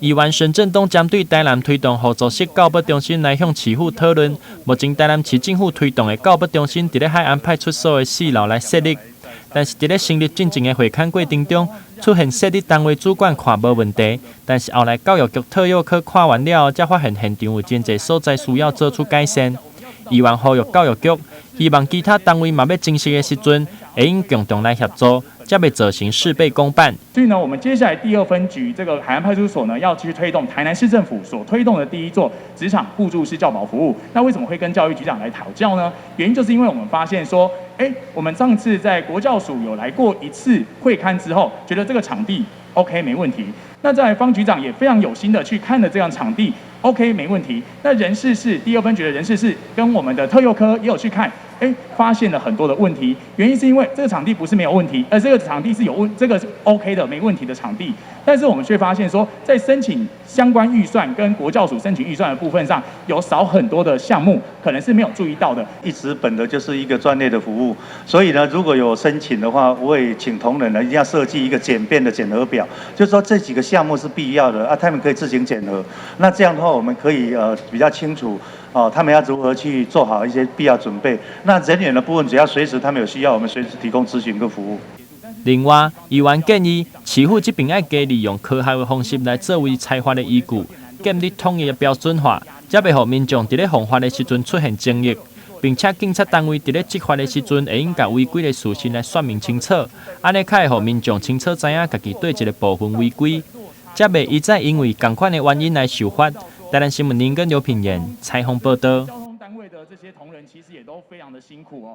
議員沈振東針對台南推動互助式教保中心來向市府討論，目前台南市政府推動的教保中心佇咧海岸派出所的四樓來設立，但是佇咧成立進前的會勘過程中，出現設立單位主管看無問題，但是後來教育局特幼科看完了後，才發現現場有真濟所在需要做出改善。議員呼籲教育局，希望其他單位嘛欲增設的時陣，會用共同來協助，才袂造成事倍功半。所以呢，我們接下來第二分局這個海岸派出所呢，要繼續推動台南市政府所推動的第一座職場互助式教保服務。那為什麼會跟教育局長來討教呢？原因就是因為我們發現說，我們上次在國教署有來過一次會勘之後，覺得這個場地 OK 沒問題。那在方局長也非常有心的去看了這樣場地，OK 沒問題。那人事室第二分局的人事室跟我們的特幼科也有去看，發現了很多的問題。原因是因為這個場地不是沒有問題，而這個場地是有問，這個是 OK 的，沒問題的場地。但是我們卻發現說，在申請相關預算跟國教署申請預算的部分上，有少很多的項目，可能是沒有注意到的。一直本的就是一個專業的服務，所以呢，如果有申請的話，我會請同仁呢一定要設計一個簡便的檢核表，就是說這幾個項目是必要的啊，他們可以自行檢核。那這樣的話，我們可以比較清楚哦，他們要如何去做好一些必要準備。那人員的部分，只要隨時他們有需要，我們隨時提供諮詢跟服務。另外，議員建議市府這邊愛加利用科學的方式來作為裁罰的依據，建立統一的標準化，才袂予民眾佇咧奉法的時陣出現爭議，並且警察單位佇咧執法的時陣，會用共違規的事實來說明清楚，按呢較會予民眾清楚知影家己佗一个部分違規，才袂一再因為仝款的原因來受罰。台南新聞林跟劉品言採訪報道。交通單位的這些同仁其實也都非常的辛苦哦。